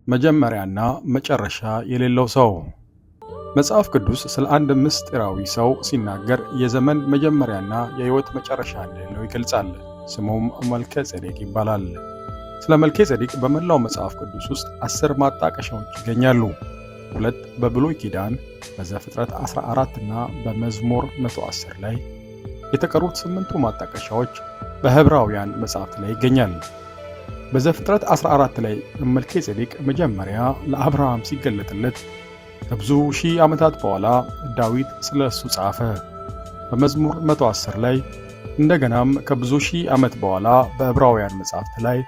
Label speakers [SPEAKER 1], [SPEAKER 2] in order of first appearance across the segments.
[SPEAKER 1] መጀመሪያና መጨረሻ የሌለው ሰው። መጽሐፍ ቅዱስ ስለ አንድ ምስጢራዊ ሰው ሲናገር የዘመን መጀመሪያና የሕይወት መጨረሻ እንደሌለው ይገልጻል። ስሙም መልከ ጼዴቅ ይባላል። ስለ መልከ ጼዴቅ በመላው መጽሐፍ ቅዱስ ውስጥ 10 ማጣቀሻዎች ይገኛሉ። 2 በብሉይ ኪዳን በዘፍጥረት 14 እና በመዝሙር 110 ላይ፣ የተቀሩት 8ቱ ማጣቀሻዎች በዕብራውያን መጽሐፍት ላይ ይገኛል። በዘፍጥረት 14 ላይ መልከ ጼዴቅ መጀመሪያ ለአብርሃም ሲገለጥለት ከብዙ ሺህ ዓመታት በኋላ ዳዊት ስለ እሱ ጻፈ። በመዝሙር 110 ላይ እንደገናም ከብዙ ሺህ ዓመት በኋላ በዕብራውያን መጽሐፍት ላይ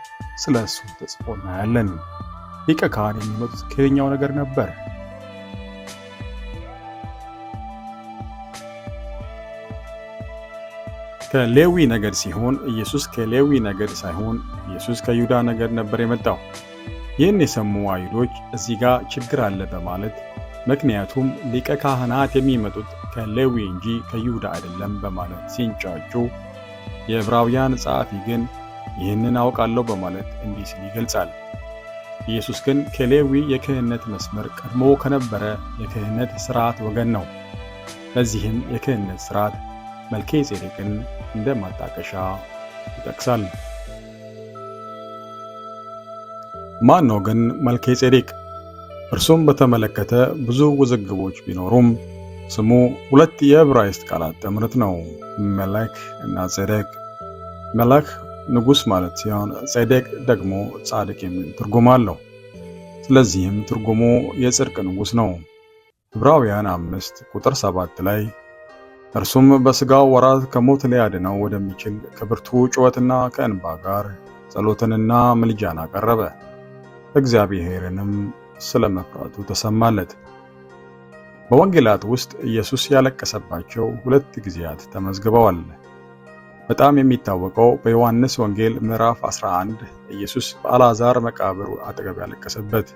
[SPEAKER 1] ስለ እሱ ተጽፎ እናያለን። ሊቀ ካህን የሚመጡት ከየትኛው ነገር ነበር? ከሌዊ ነገድ ሲሆን ኢየሱስ ከሌዊ ነገድ ሳይሆን ኢየሱስ ከይሁዳ ነገድ ነበር የመጣው። ይህን የሰሙ አይሁዶች እዚህ ጋር ችግር አለ በማለት፣ ምክንያቱም ሊቀ ካህናት የሚመጡት ከሌዊ እንጂ ከይሁዳ አይደለም በማለት ሲንጫጩ፣ የዕብራውያን ጸሐፊ ግን ይህንን አውቃለሁ በማለት እንዲህ ሲል ይገልጻል። ኢየሱስ ግን ከሌዊ የክህነት መስመር ቀድሞ ከነበረ የክህነት ሥርዓት ወገን ነው። ለዚህም የክህነት ሥርዓት መልከ ጼዴቅን እንደ ማጣቀሻ ይጠቅሳል። ማን ነው ግን መልከ ጼዴቅ? እርሱም በተመለከተ ብዙ ውዝግቦች ቢኖሩም ስሙ ሁለት የዕብራይስጥ ቃላት ጥምረት ነው፣ መለክ እና ጼዴቅ። መለክ ንጉሥ ማለት ሲሆን ጼዴቅ ደግሞ ጻድቅ የሚል ትርጉም አለው። ስለዚህም ትርጉሙ የጽድቅ ንጉሥ ነው። ዕብራውያን 5 ቁጥር 7 ላይ እርሱም በሥጋው ወራት ከሞት ሊያድነው ወደሚችል ከብርቱ ጩኸትና ከእንባ ጋር ጸሎትንና ምልጃን አቀረበ፣ እግዚአብሔርንም ስለ መፍራቱ ተሰማለት። በወንጌላት ውስጥ ኢየሱስ ያለቀሰባቸው 2 ጊዜያት ተመዝግበዋል። በጣም የሚታወቀው በዮሐንስ ወንጌል ምዕራፍ 11 ኢየሱስ በአልዓዛር መቃብር አጠገብ ያለቀሰበት፣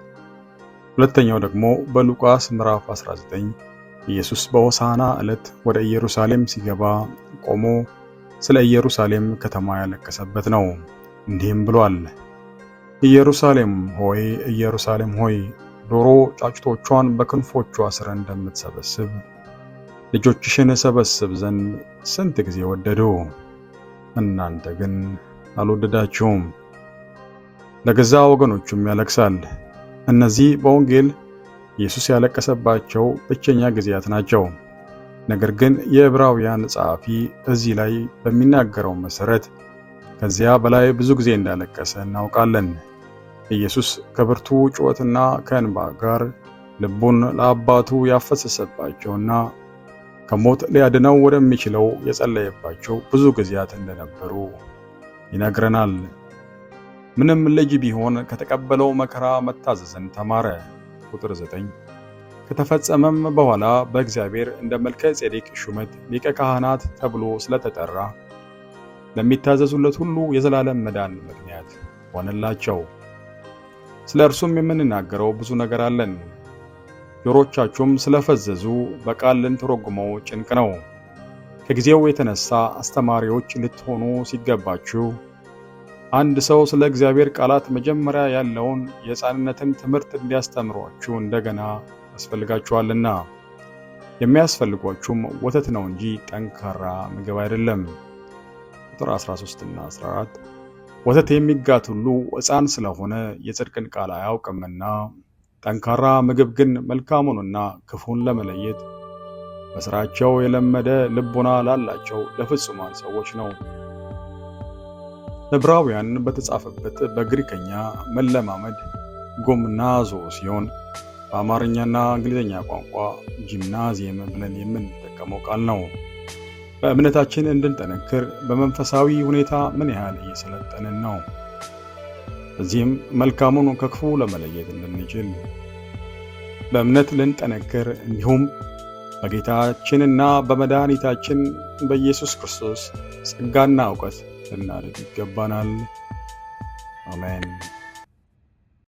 [SPEAKER 1] ሁለተኛው ደግሞ በሉቃስ ምዕራፍ 19 ኢየሱስ በሆሳዕና ዕለት ወደ ኢየሩሳሌም ሲገባ ቆሞ ስለ ኢየሩሳሌም ከተማ ያለቀሰበት ነው። እንዲህም ብሏል፦ ኢየሩሳሌም ሆይ፣ ኢየሩሳሌም ሆይ፣ ዶሮ ጫጩቶቿን በክንፎቿ ስር እንደምትሰበስብ ልጆችሽን እሰበስብ ዘንድ ስንት ጊዜ ወደድሁ፣ እናንተ ግን አልወደዳችሁም። ለገዛ ወገኖቹም ያለቅሳል። እነዚህ በወንጌል ኢየሱስ ያለቀሰባቸው ብቸኛ ጊዜያት ናቸው። ነገር ግን የዕብራውያን ጸሐፊ እዚህ ላይ በሚናገረው መሰረት ከዚያ በላይ ብዙ ጊዜ እንዳለቀሰ እናውቃለን። ኢየሱስ ከብርቱ ጩኸትና ከእንባ ጋር ልቡን ለአባቱ ያፈሰሰባቸውና ከሞት ሊያድነው ወደሚችለው የጸለየባቸው ብዙ ጊዜያት እንደነበሩ ይነግረናል። ምንም ልጅ ቢሆን ከተቀበለው መከራ መታዘዝን ተማረ። ቁጥር 9 ከተፈጸመም በኋላ በእግዚአብሔር እንደ መልከ ጼዴቅ ሹመት ሊቀ ካህናት ተብሎ ስለተጠራ ለሚታዘዙለት ሁሉ የዘላለም መዳን ምክንያት ሆነላቸው። ስለ እርሱም የምንናገረው ብዙ ነገር አለን፣ ጆሮቻችሁም ስለፈዘዙ በቃል ልንተረጉመው ጭንቅ ነው። ከጊዜው የተነሳ አስተማሪዎች ልትሆኑ ሲገባችሁ አንድ ሰው ስለ እግዚአብሔር ቃላት መጀመሪያ ያለውን የሕፃንነትን ትምህርት እንዲያስተምሯችሁ እንደገና ያስፈልጋችኋልና፣ የሚያስፈልጓችሁም ወተት ነው እንጂ ጠንካራ ምግብ አይደለም። ቁጥር 13 እና 14 ወተት የሚጋት ሁሉ ሕፃን ስለሆነ የጽድቅን ቃል አያውቅምና፣ ጠንካራ ምግብ ግን መልካሙንና ክፉን ለመለየት በሥራቸው የለመደ ልቦና ላላቸው ለፍጹማን ሰዎች ነው። ዕብራውያን በተጻፈበት በግሪከኛ መለማመድ ጎምናዞ ሲሆን በአማርኛና እንግሊዝኛ ቋንቋ ጂምናዚየም ብለን የምንጠቀመው ቃል ነው። በእምነታችን እንድንጠነክር በመንፈሳዊ ሁኔታ ምን ያህል እየሰለጠንን ነው? በዚህም መልካሙን ከክፉ ለመለየት እንድንችል በእምነት ልንጠነክር እንዲሁም በጌታችንና በመድኃኒታችን በኢየሱስ ክርስቶስ ጸጋና እውቀት ልናድግ ይገባናል። አሜን።